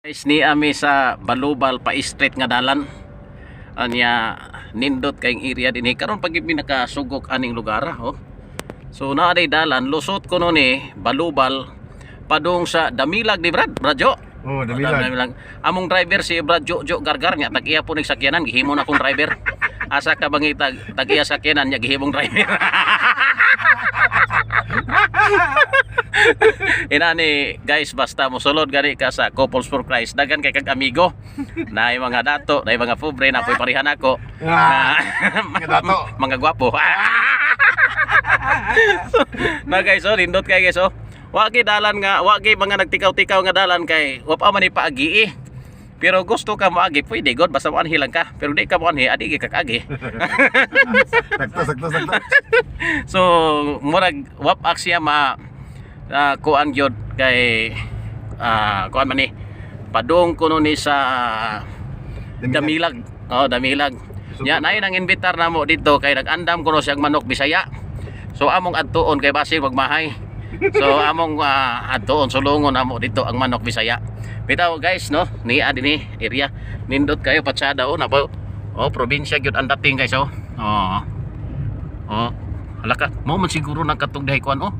Guys, ni ami sa Balubal pa street nga dalan. Anya nindot kayong area dinhi karon pag mi nakasugok aning lugar ah, oh. So naa day dalan lusot kuno ni Balubal padung sa Damilag ni Brad, Bradjo. Oh, Damilag. Damilag. Among driver si Brad Jo Gargar nya tag iya po ning sakyanan, gihimo na akong driver. Asa ka bang tag tag iya sakyanan nya gihimong driver. Inani guys, basta mosulod gani ka sa Couples for Christ, daghan kay kag amigo. Naay mga dato, naay mga pobre, na ako'y parehan ako. Ah, Na, mga dato. Mga gwapo. So, na guys, oh, nindot kay guys, oh. Wa kay dalan nga, wa kay mga nagtikaw-tikaw nga dalan kay wa pa man ipaagi eh. Pero gusto ka moagi, pwede god, basta moanhi lang ka. Pero di ka moanhi, adi gyud kag agi. Sakto, sakto, sakto. So murag wap siya ma kuan gyud kay kuan man ni padung kuno ni sa Damilag. Oh, Damilag. Nya naay nang invitar namo dito kay nag-andam kuno siyang manok Bisaya. So among adtuon kay basi magmahay. So among adtuon sulungon amo dito ang manok Bisaya. Bitaw guys, no, niya dinhi area nindot kayo patsada oh na oh, probinsya gyud ang dating guys, oh. Oh. Oh. Hala ka, mo man siguro nagkatog dihay kuan oh.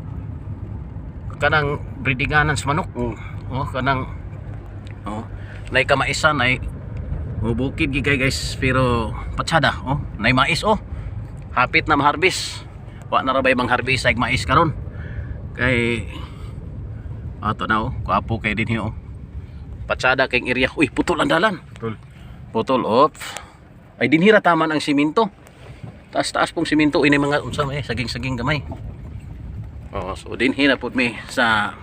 Kanang breedinganan sa manok. Oh, kanang oh, nay kamaisan nay. Oh, bukid gigay guys, pero patsada oh, nay mais oh. Hapit na maharbis. Wa na ra bay mangharbis ay mais karon. Kay ato na oh, kuapo kay dinhi oh. Patsada kay area. Uy, putol ang dalan. Tol. Putol op. Ay dinhi ra taman ang simento. Taas-taas pong simento ini mga unsa may saging-saging gamay. Oh, so dinhi na pud mi sa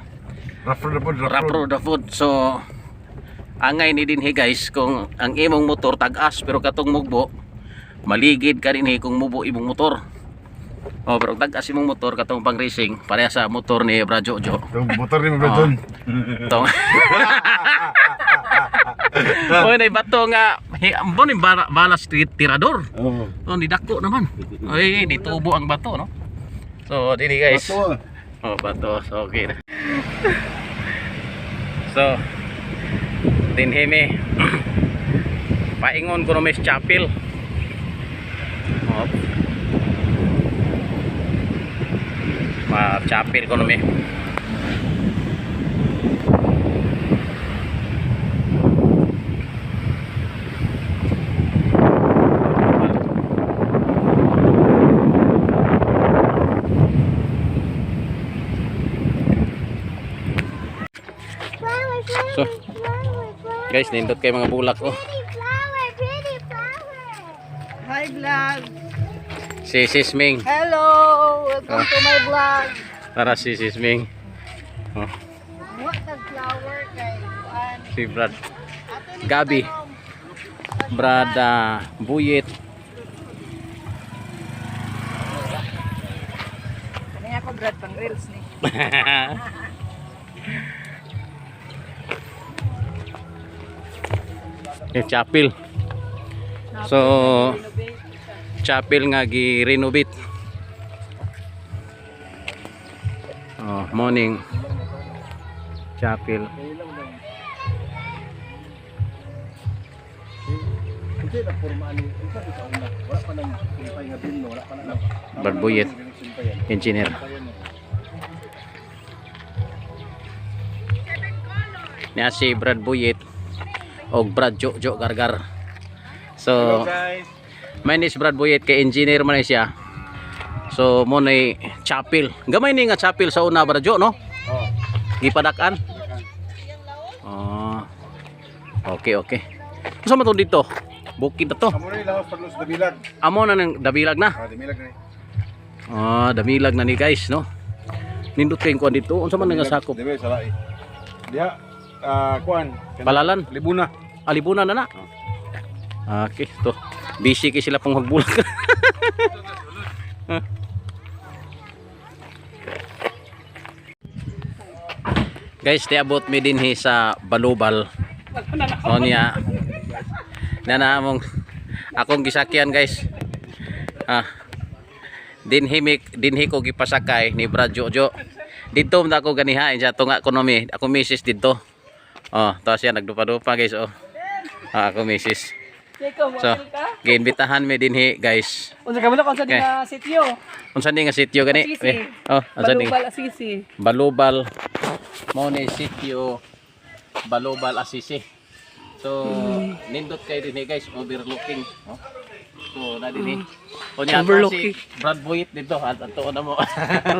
Rough road na po, rough road. Rapro the food. So angay ni dinhi guys kung ang imong motor tag-as pero katong mugbo maligid ka dinhi kung mubo imong motor. Oh, pero tag-as imong motor katong pang racing pareha sa motor ni Bra Jojo. Itong motor ni Brad John. Tong. Oy, nay bato nga ambon ni balas tirador. Oo. Oh, ni dako naman. Oy, di tubo ang bato, no? So, dinhi guys. Bato. Oh, bato. So, okay na. So, dinhi mi. Paingon ko no may chapel. Oh. Ma chapel ko no mi. Flower, flower, So, flower, flower. guys, nindot kay mga bulak oh. Pretty flower, pretty flower. Hi vlog! Si Sis Ming. Hello! Welcome to my vlog! Tara si Sis Ming. Oh, What a flower kay kuan. si Brad. Ato ni Gabi. tanong. Brad Buyit. Kani ako Brad pang reels ni. Yung chapel. So, chapel nga gi-renovate. Oh, morning. Chapel. Kasi na forma ani, isa sa una. Wala pa nang simpay nga bin, wala pa na. Brad Buyit, engineer. Niya si Brad Buyit og Brad Jojo Gargar. So, Guys. may ni si Brad Buyit kay engineer man ni siya. So mo ni chapel. Gamay ni nga chapel sa una Brad Jo, no? Oh. Gipadak-an. Oh. Okay, okay. Unsa man to dito? Bukid na to. Amo na lawas paglos Damilag. Amo na ng dabilag na. Ah, Damilag na. Ah, damilag na ni guys, no? Nindot kayong kuan dito. Unsa man nga sakop? Dili sala eh. Diha ah kuan. Palalan. Libuna. Alibunan na na. Okay, to. Busy kay sila pong magbulak. Guys, niabot mi dinhi sa Balubal. O niya. Na na among akong gisakyan guys. Ah. Dinhi mi dinhi ko gipasakay ni Brad Jojo. Didto man ako ganiha sa tunga ko no mi, ako misis didto. Oh, tapos siya nagdupa-dupa, guys, oh. Ah, ako misis. Ikaw, So, giimbitahan mi dinhi, guys. Unsa ka man unsa Okay. di nga sitio? Unsa ni nga sitio gani? Asisi. Eh, oh, unsa ni? Balubal Asisi. Balubal. Mao ni sitio Balubal Asisi. So, nindot kay dinhi, guys, overlooking, oh. So, na dinhi. Unya ato Overlooking. si Brad Boyet dito, at ato na mo.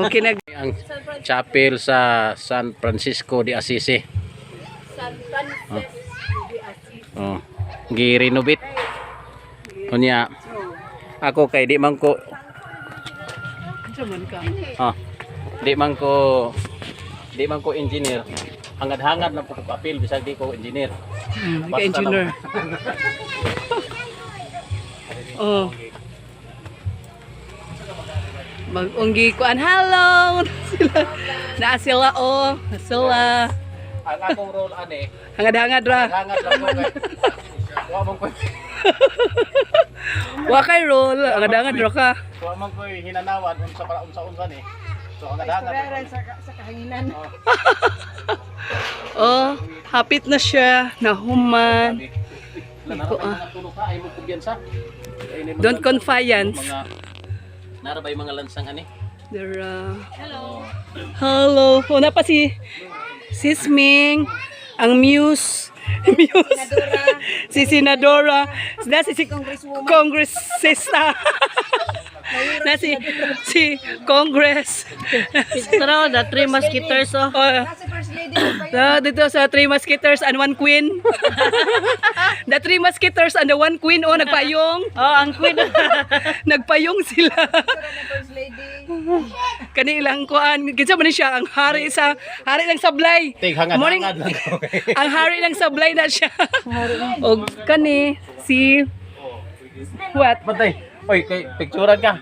Okay na. Ang chapel sa San Francisco de Assisi. San Francis de Asisi. Oh, gi-renovate. Unya ako kay di man ko Unsa man ka? Oh, di man ko engineer. Hangad-hangad lang po ko apil bisag di ko engineer. Ka engineer. Oh. Mag-unggi kuan, hello sila. Naa sila, oh, sila. Ang akong role ani, Hangad-hangad ra. hangad lang ko kay wa man ko Wa kay roll, hangad-hangad ra ka. wa man ko hinanawan unsa para unsa-unsa ni. So hangad-hangad. Sa kahanginan. Oh, hapit na siya, nahuman. Nara ba mga tulo ka ay mo kumpiyansa? Ay, ni mga- Don't confiance. Mga nara ba yung mga lansang ani? There, hello. Hello. Una pa si Sis Ming, ang Muse. Muse. Si Sinadora. Na si Congressista. Na si Congress. Tara, the three musketeers, oh. Oh, na, dito sa Three Musketeers and One Queen. The Three Musketeers and the One Queen, oh, nagpayong. Oh, ang queen. Nagpayong sila. Kanilang kuan, kinsa man ni siya ang hari sa hari ng sablay. Tig hangad Morning. hangad lang ko. Ang hari ng sablay na siya. Og kani si what? Patay. Oy, kay picturean ka.